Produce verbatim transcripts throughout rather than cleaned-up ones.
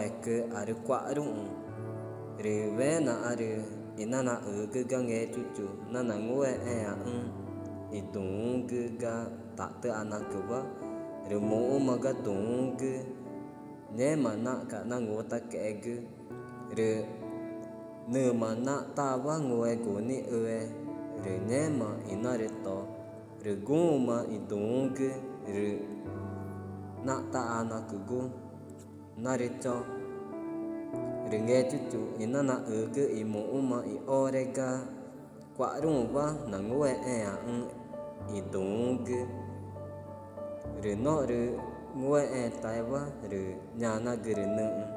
ecü arü cua̱xruü̃. Rü wenaxarü inanaxügü ga Ngechuchu na nangúexẽẽãxü̃ i duü̃xü̃gü ga taxtüanacüwa, rü muxü̃ma ga duü̃xü̃gü ngéma naxca̱x nangutaque̱xegü. Rü nüma naxtaxawa ngue gu nixüe, rü ngéma inarüto, rü guxü̃ma i duü̃xü̃gü rü naxtaxaanacügu narücho. Rü Ngechuchu inanaxügü i muxü̃ma i ore ga cua̱xruü̃wa nangúexẽẽãxü̃ i duü̃xü̃gü. Rü norü ngúexẽẽtaewa rü ñanagürü nüxü̃: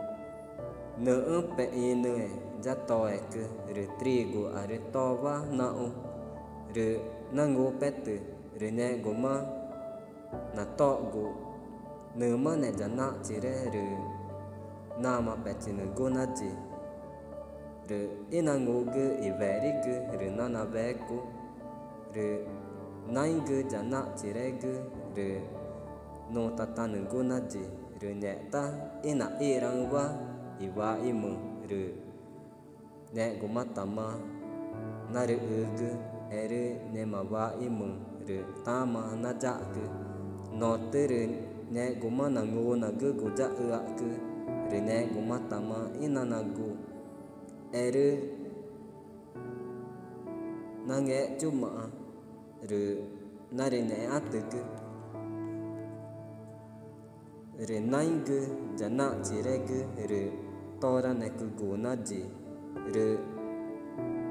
—Nüxü̃́ pexĩnüẽ ya toecü rü triguarü towa naxũ, rü nangupetü rü ngẽxguma natogu. Nümane ya naxchire rü namapechinügu nayi. Rü ínangugü i werigü rü nanawecu. Rü naĩgü ya naxchiregü rü nutatanügu nayi. Rü ngextá ínaxíraxü̃wa i waixü̃mü rü ngẽxgumatama narüxügü, erü ngẽma waixü̃mü rü tama nayaxcü. Notürü ngẽxguma nangunagügu yaxüaxcü, rü ngẽxgumatama ínanagu, erü nangechumaã rü narünexatügu. Rü naĩgü ya naxchiregü rü toranecügu nayi. Rü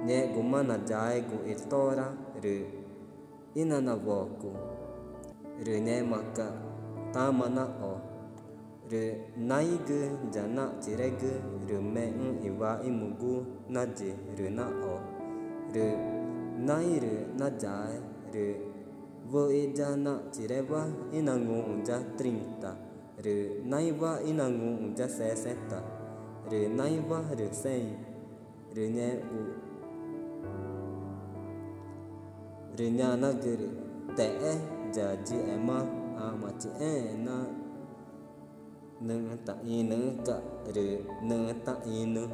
ngẽxguma nayaegu i tora rü ínanawocu, rü ngẽmaca̱x tama naxo. Rü naĩgü ya naxchiregü rü mexü̃ i waixü̃mügu nayi rü naxo. Rü naĩ rü nayae rü wüxi ya naxchirewa ínanguxü̃ ya trinta, rü naĩwa ínanguxü̃ ya sesenta, rü naĩwa rü cien. Rü ngẽxgu rü ñanagürü: —Texé ya yíxema, ãma chixẽẽ na nüxü̃ taxĩnüxü̃ca̱x rü nüxü̃ taxĩnü.